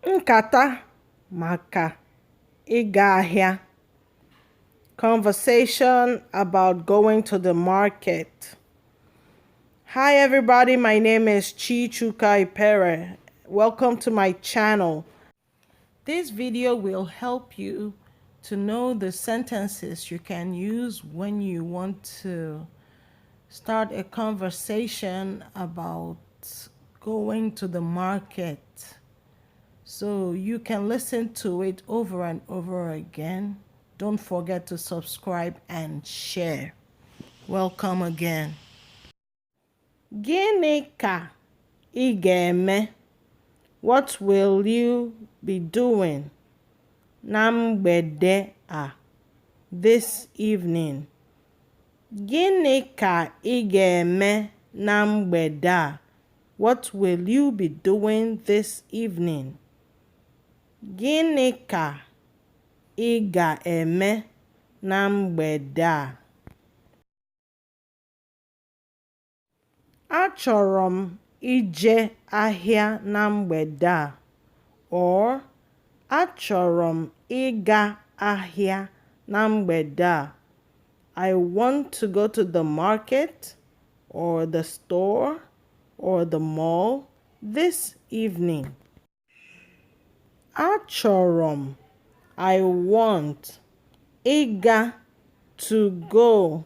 Nkata maka ịga ahịa. Conversation about going to the market. Hi everybody, my name is Chichuka Ipere. Welcome to my channel. This video will help you to know the sentences you can use when you want to start a conversation about going to the market. So you can listen to it over and over again. Don't forget to subscribe and share. Welcome again. Gịnị ka ị ga-eme? What will you be doing na mgbede a, this evening? Gịnị ka ị ga-eme na mgbede a? What will you be doing this evening? Gịnị ka ị ga-eme na mgbede a? Achọrọ m ije ahịa na mgbede a, or achọrọ m ịga ahịa na mgbede a. I want to go to the market or the store or the mall this evening. Achọrọ m, I want, ịga, to go,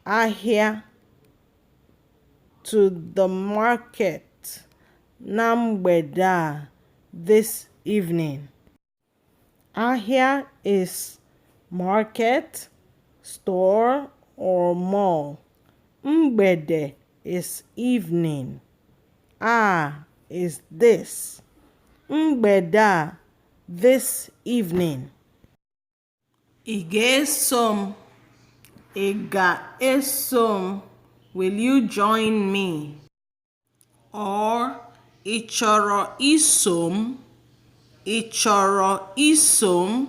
ahịa, to the market, na mgbede a, this evening. Ahịa is market, store, or mall. Mgbede is evening. A is this. Mgbede a, this evening. Ị ga-eso m? Ị ga-eso m? Will you join me? Or ị chọrọ iso m? Ị chọrọ iso m?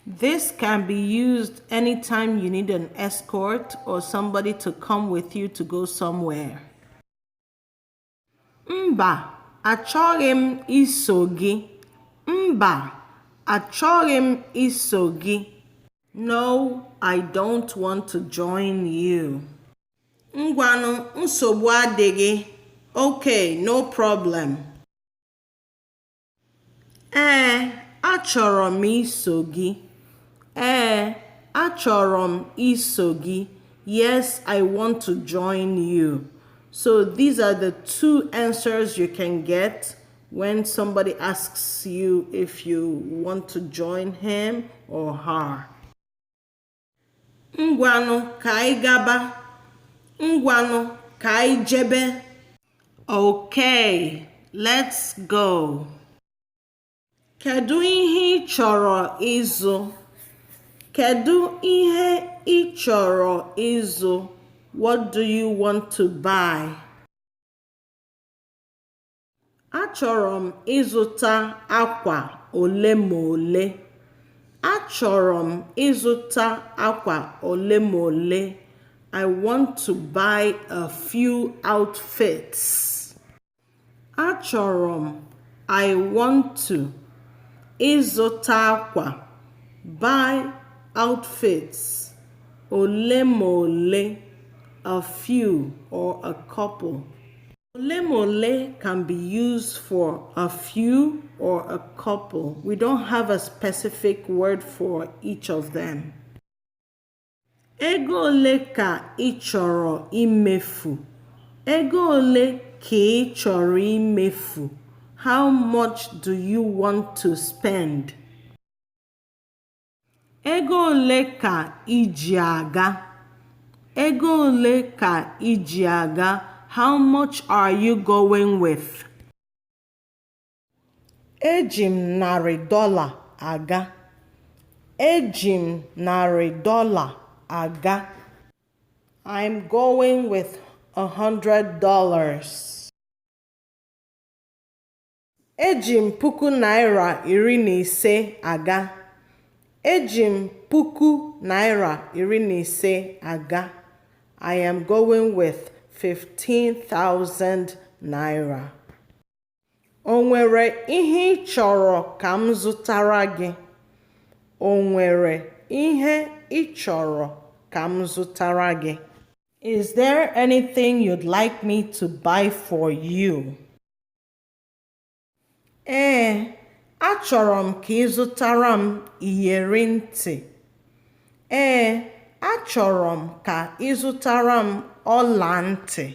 This can be used anytime you need an escort or somebody to come with you to go somewhere. Mba, achọghị m iso gị. Mba, achọghị m iso gị. No, I don't want to join you. Ngwanụ, nsogbu adịghị. Okay, no problem. Ee, achọrọ m iso gị. Ee, achọrọ m iso gị. Yes, I want to join you. So these are the two answers you can get when somebody asks you if you want to join him or her. Ngwanụ, ka anyị gaba. Ngwanụ, ka anyị jebe. Okay, let's go. Kedu ihe ị chọrọ ịzụ? Kedu ihe ị chọrọ ịzụ? What do you want to buy? Achọrọ m ịzụta akwa ole ma ole. Achọrọ m ịzụta akwa ole ma ole. I want to buy a few outfits. Achọrọ m, I want to, ịzụta akwa, buy outfits, ole ma ole, a few or a couple. Ole ma ole can be used for a few or a couple. We don't have a specific word for each of them. Ego ole ka ị chọrọ imefu? Ego ole ka ị chọrọ imefu? How much do you want to spend? Ego ole ka i ji aga? Ego ole ka i ji aga? How much are you going with? Eji m $100 aga. Eji m $100 aga. I'm going with $100. Eji m ₦15,000 aga. Eji m ₦15,000 aga. I am going with ₦15,000. O nwere ihe ị chọrọ ka m zụtara gị? O nwere ihe ị chọrọ ka m zụtara gị? Is there anything you'd like me to buy for you? Ee, achọrọ m ka ị zụtara m iyeri ntị. Ee, achọrọ m ka ị zụtara m ọla ntị.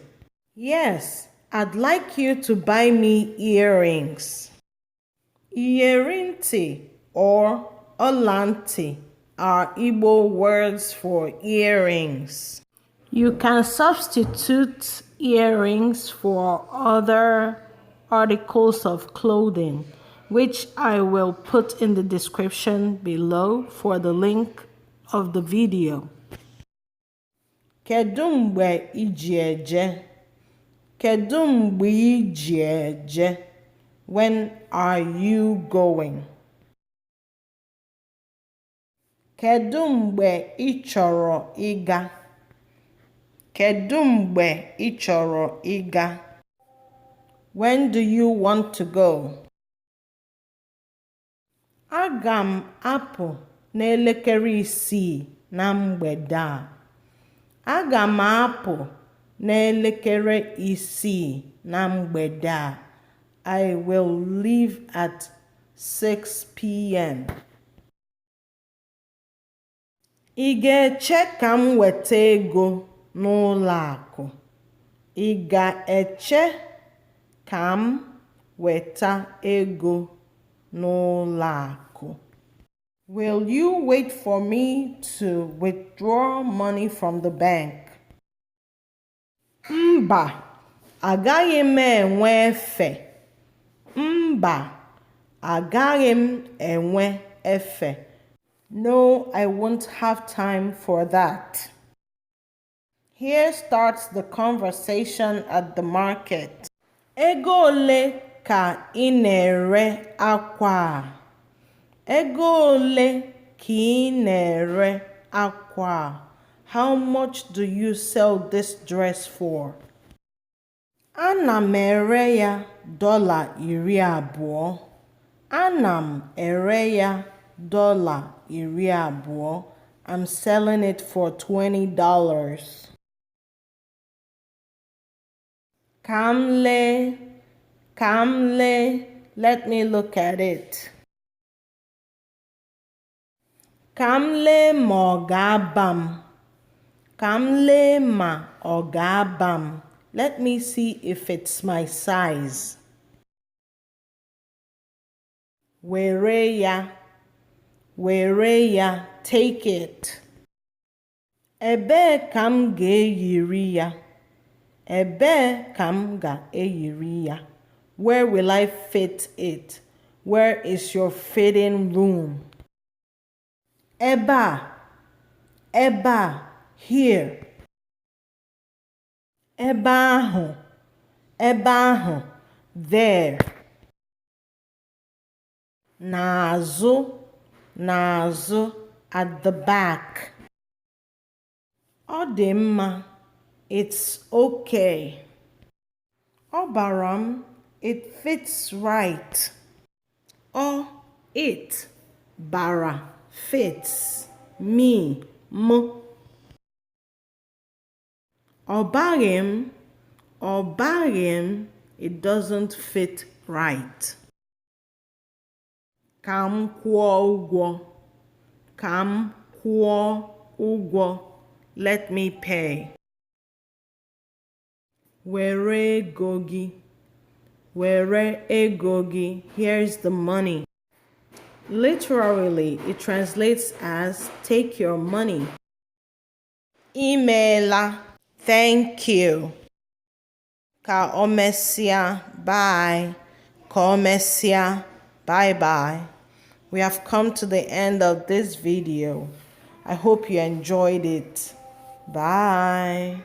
Yes, I'd like you to buy me earrings. Iyeri ntị or ọla ntị are Igbo words for earrings. You can substitute earrings for other articles of clothing, which I will put in the description below for the link of the video. Kedu mgbe i ji eje? Kedu mgbe i ji eje? When are you going? Kedu mgbe ị chọrọ ịga? Kedu mgbe ị chọrọ ịga? When do you want to go? Aga m apụ n'elekere 6 na mgbede a. Aga m apụ n'elekere 6 na mgbede a. I will leave at 6 p.m. Ị ga-eche ka m weta ego n'ụlọ akụ? Ị ga-eche ka m weta ego n'ụlọ akụ? Will you wait for me to withdraw money from the bank? Mba, agaghị m enwe efe. Mba, agaghị m enwe efe. No, I won't have time for that. Here starts the conversation at the market. Ego ole ka ị na-ere akwa a? Ego ole ka ị na-ere akwa a? How much do you sell this dress for? Ana m ere ya $20. Ana m ere ya $20. I'm selling it for $20. Ka m lee, ka m lee, let me look at it. Ka m lee ma ọ ga-aba m. Ka m lee ma ọ ga-aba m. Let me see if it's my size. Were ya, were ya, take it. Ebee ka m ga-eyiri ya? Ebee ka m ga-eyiri ya? Where will I fit it? Where is your fitting room? Ebe a, ebe a, here. Ebe ahụ, ebe ahụ, there. N'azụ, n'azụ, at the back. Ọ dị mma, it's okay. Ọ bara m, it fits right. Ọ, it, bara, fits, me, m. Ọ baghị m, ọ baghị m, it doesn't fit right. Ka m kwụọ ụgwọ. Ka m kwụọ ụgwọ. Let me pay. Were ego gị. Were ego gị. Here's the money. Literally, it translates as "take your money." Imeela. Thank you. Ka o mesịa. Bye. Ka o mesịa. Bye bye. We have come to the end of this video. I hope you enjoyed it. Bye.